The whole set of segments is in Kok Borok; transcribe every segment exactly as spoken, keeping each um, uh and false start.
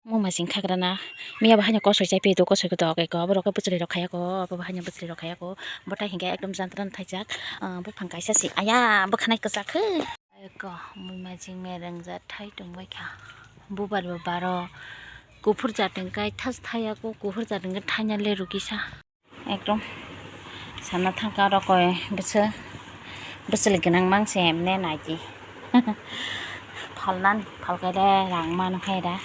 Muma sing khakrana. Miya bo haino kosoi chai phi do, kosoi khe dok eko. Borok khe bwchwlwi rok khaiya ko, abo bo haino bwchwlwi rok khaiya ko. Bo tai hinkhe ekdom jantra no thaijak. Ah, buphang kaisa se. Aya, bwkhanai kwchak khe. Eko, mui majing mereng jat thai tongbai kha. Bubar bo baro. Kuphur jat wngkai thas thaiya ko, kuphur jat wngkhe thaina le rukisa. Ekdom sana thangka rokoi bwswk bwchwlwi gwnang mang se emne naidi. Phalnani phalkhe de rang mano khe da.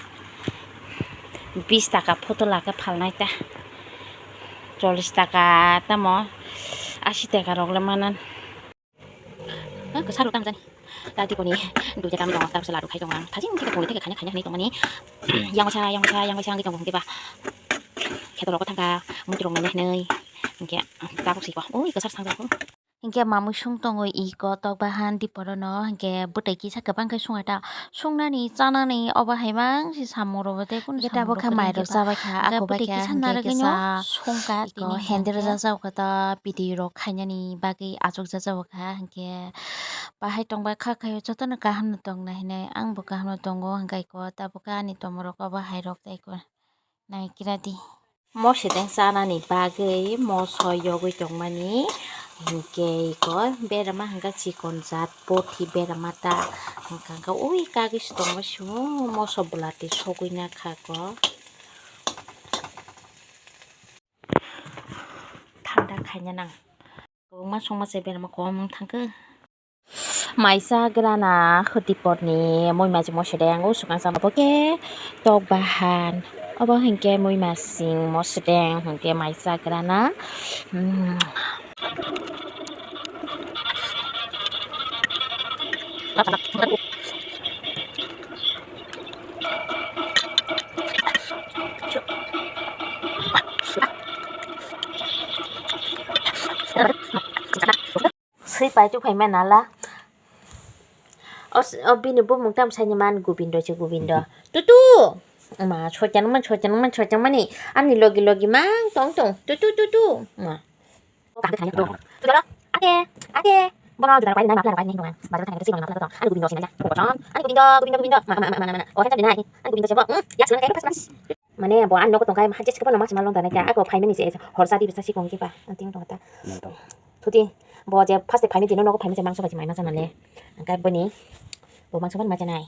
Bis taka photo lakhe phalnai ta. Chollis taka tamo asi taka rok le manan. Ha, kwsa rok tang jani. Ta diponi duita tam dong, ta bwsa laru khai tong ang. Thajin thika pungni thika khaina khaina hinwi tongmani. Yang waisa, yang waisa, yang waisa wngwi tong bung diba. Kheto rok thangka, muitu rok naina hinwi. Hinkhe tabuk siko. Ui, kwsa thang jago. Hinkhe mamui sung tongo iko tok bahan diporono. Hinkhe bwtwi kisa kwbang khe sung eta. Sungnani, chanani, obo hai mang si samung rok bo tei kunu samung rok kwrwi khe ba. Hinkhe tabuk khe mai rok chabai kha, ako bai khe kisa narwgwino sungka iko tini hende rwjak jago khe ta pidi rok khainani bagwi achuk jak jago kha. Hinkhe bahai tong bai kha khaio jotono kaham no tong nai hinui ang bo kaham no tongo hinkhe iko tabuk khe ani tomorok obo hai rok tei iko nai kira di. Mosideng chanani bagwi moso yogwi tongmani hinkhe iko berama hinkhe chikon jat bothi berama ta hinkhe ui kagwi se tongma sio moso bwlati sogwi nakha ko. Thanda khaina nang. Kwbangma songma se berama kom wng thangkhe. Maisa grana hwtwi porni moi maji mosideng o swkang sama bo khe tok bahan. Obo hinkhe moi masing mosideng hinkhe maisa grana. Hmm. Swi pai tu phai mano la. O s-, o bini bumung tam sai ni man Gobindo se Gobindo. Tutu! Ma, soitan man, soitan man, soitan mani. Ani logi logi mang tong tong. Tutu, tutu. Ma. Ake, ake. Bono judar pai nai, mafla pai nai, bazar thani sini mafla tong. Ani Gobindo sini ya. Ani Gobindo, Gobindo, Gobindo. Ma, ma, ma, ma, ma. O, heta dinai. Ani Gobindo sebo. Hmm, ya, sini kayak pas, pas. Mane bo ang nogo tongkai, ha, jesi kono mas malong danai kya, ako phaimani se, horsa di bisa si kongki ba, ang ting tong ta. Thuti, bo je first phaimani dino nogo phaimani se mangso baji mai masa mane. Angkai boni, bo mangso ban maja nai.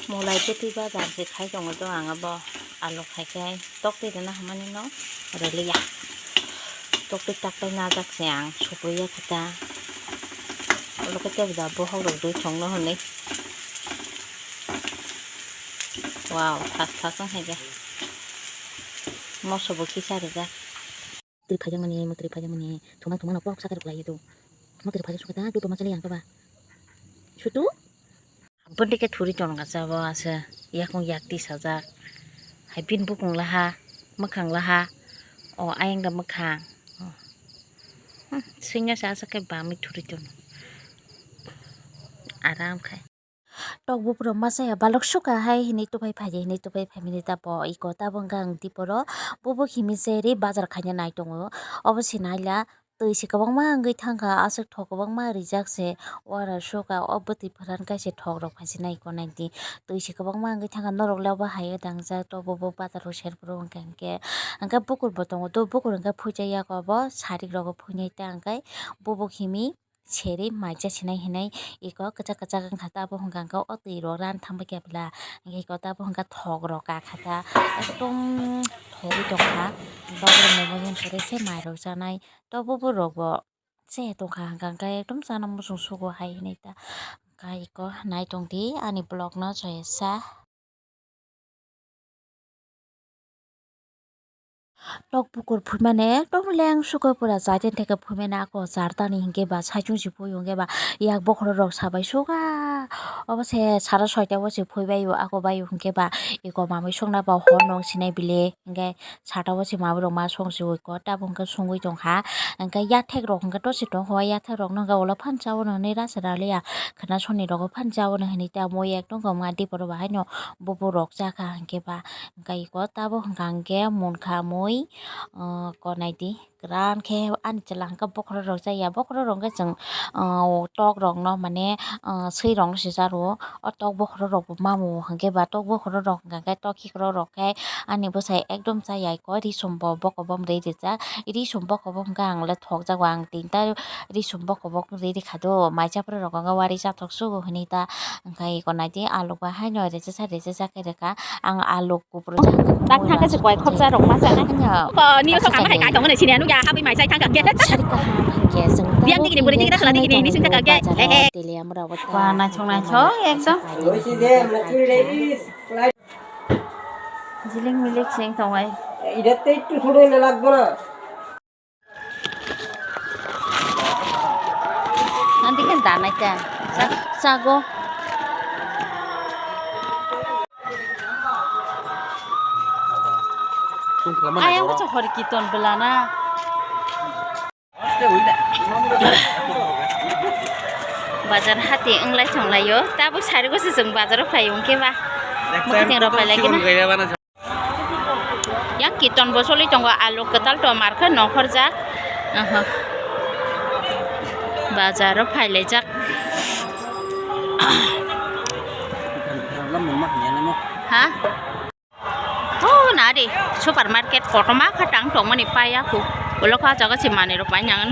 Molai bwtwi bajar se khai tongo do ang abo. Alo khai khe toktwi rwna hamani no rwliya. Toktwi taktai najak se ang supriya khe ta. Olo khe tebda bohok rok dui thongno hwnwi. Wow, thas thas wng hai khe. Moso bo kisa rijak. Mwtwi phaijakmani, mwtwi phaijakmani, thuma thuma no pok sakhe rwklai do. Mwtwi phaijaksuka ta, duto ma chali yang khe ba. Sutu? Bwndwi khe thuri tongkha chabo asa yakung yak tisajak. Hai bini bukung laha, mwkhang laha, o ayang da mwkhang. O. Hmm, swngya se asa khe bamwi thuri tono. Aram khai. Tok buphuru masa ya balok suka hai hinwi tuphai phai hinwi tuphai phai mini ta bo iko ta bo wngkha ang diporo. Bo bo himi se ri bazar khaina nai tongo. Obo se naila. Twi se kwbangma wngwi thangkha, aswk thok kwbangma rijak se, uara suka o bwtwi pharan kaisa thok rok phaisinai ko naidi. Twi se kwbangma wngwi thangkha, norok le obo hai o dangjak, tobo bo bazar o serpro hwnkha hinkhe. Hwnkhe bukur bo tongo, to bukur hwnkhe phuijak yako obo, sarik rogo phuinai ta hwnkhe bubuk himi seri maija sinai hinai iko kwchak kwchak wngkha ta, abo hwnkha hwnkhe o twi rok ran thangbai khe bwla, hwnkhe iko ta abo hwnkha thok rok kakha ta, ekdom thogwi tongkha, baborok momo yang pore se mai rok chanai. Tobo borok bo che tongkha hwnkha hwnkhe ekdom chana muchung sugo hai hinwi ta. Hwnkhe iko nai tongdi ani vlog no joyesa. Tok bukur phuimani ekdom leng sugo pura chaiteng theke phuimani ako chartani hinkhe ba saichung se phui hinkhe ba yak bokhorok rok sabai suga. Obo se sara soita o se phuibai o ako bai o hinkhe ba iko mamui songna ba hor nong sinai bile hinkhe. Sata o se mawi rok ma song se oi ko tabuk hwnkhe sungwi tongkha. Hwnkhe yathek rok hwnkhe to se tongkha o yathek rok no hwnkhe ulo phan cha o no hinwi rasa raliya khwna soni rogo phan cha o no hinwi ta mui ekdom khe wng ma diporo bahai no bubu rok cha kha hwnkhe ba hwnkhe iko tabuk hwnkha hwnkhe munkha mui ko naidi Gran khe ani chwla hwnkhe bokhorok rok chaya, bokhorok rok hwnkhe chwng, ah, tok rok no mane, ah, swi rok no sija rwo. O tok bokhorok rok bo mamu hwnkhe ba tok bokhorok rok hwnkhe tok khikrok rok khe ani bwsai ekdom chaya ko. Risum bo bokobom rwi rijak, risum bokobom hwnkhe ang le thokjago, ang tinta risum bokobok rwi rikha do, maisa phuru rok hwnkhe wari chathok sugo hwnwi ta hwnkhe iko naidi aluk bai haino rwchasa rwchasa khe rwkha. Ang aluk kupru. Tak thang khe se koi khopsa rok ma chana. Ko ni so kamare kai tong ne sini anu ya habi mai sai thang khe. Biang dikini buri dikini khla dikini ni sing thang khe. He he. Wa naisong naisong ekdom. Jilik milik sing tongai. এটা তো একটু ছোট হইলে লাগবে না। Nanti kan danai ta. Sa-, sago. Ayang ko chokor kiton belana. Bazar hati wnglai thanglaio. Tabuk sari ko se chwng bazar o phai wngkhe ba. Mukiteng rok pailai khe na. Yang kiton bo choli tongo, alu kwtal tomar khe nokhorjak. Aha. Bazar o phailaijak. Ha? Oh, nari supermarket kotorma khe tang tongmani paya khu. Ulo kha jaga se manwi rok pai nang.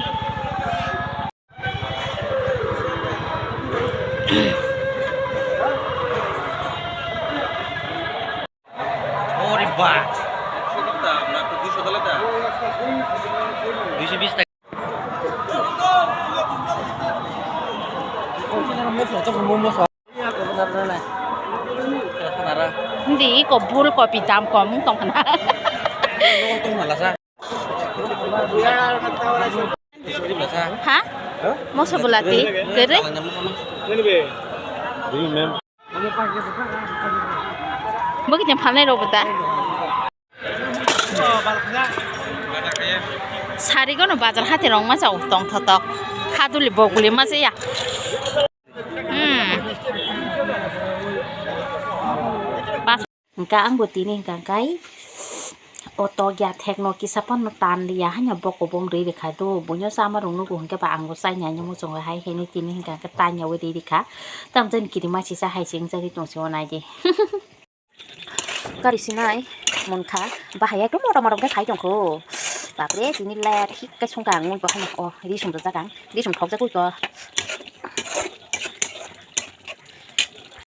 Ori ba. Duiso bish taka. Hindi ko bul kopi dam kom tong khna. Ha? Moso bulati. Kere? Bagi jam phalnai rok bata. Sari gono bazar hati rok ma chao tong thotok. Haduli boguli ma chaya. Hmm. Hwnkhe ang bo tini hwnkha khe o tok ya thek no kisa phano tan liya haino bokobong rwi rwkha do, buino chama rok nugo hwnkhe ba ang bo chaina hinwi muchungo hai hinwi tini hwnkha khe tanya wi rwi rwkha. Tamo jani kirima sisa hai se wngjagwi tong se o nai di. Gari sinai munkha bahai ekdom motom motom khe khai tongkho. Bapre tini le thik khe songkha ang mui bo haino o ri song rwjak ang ri song thokjagwi bo.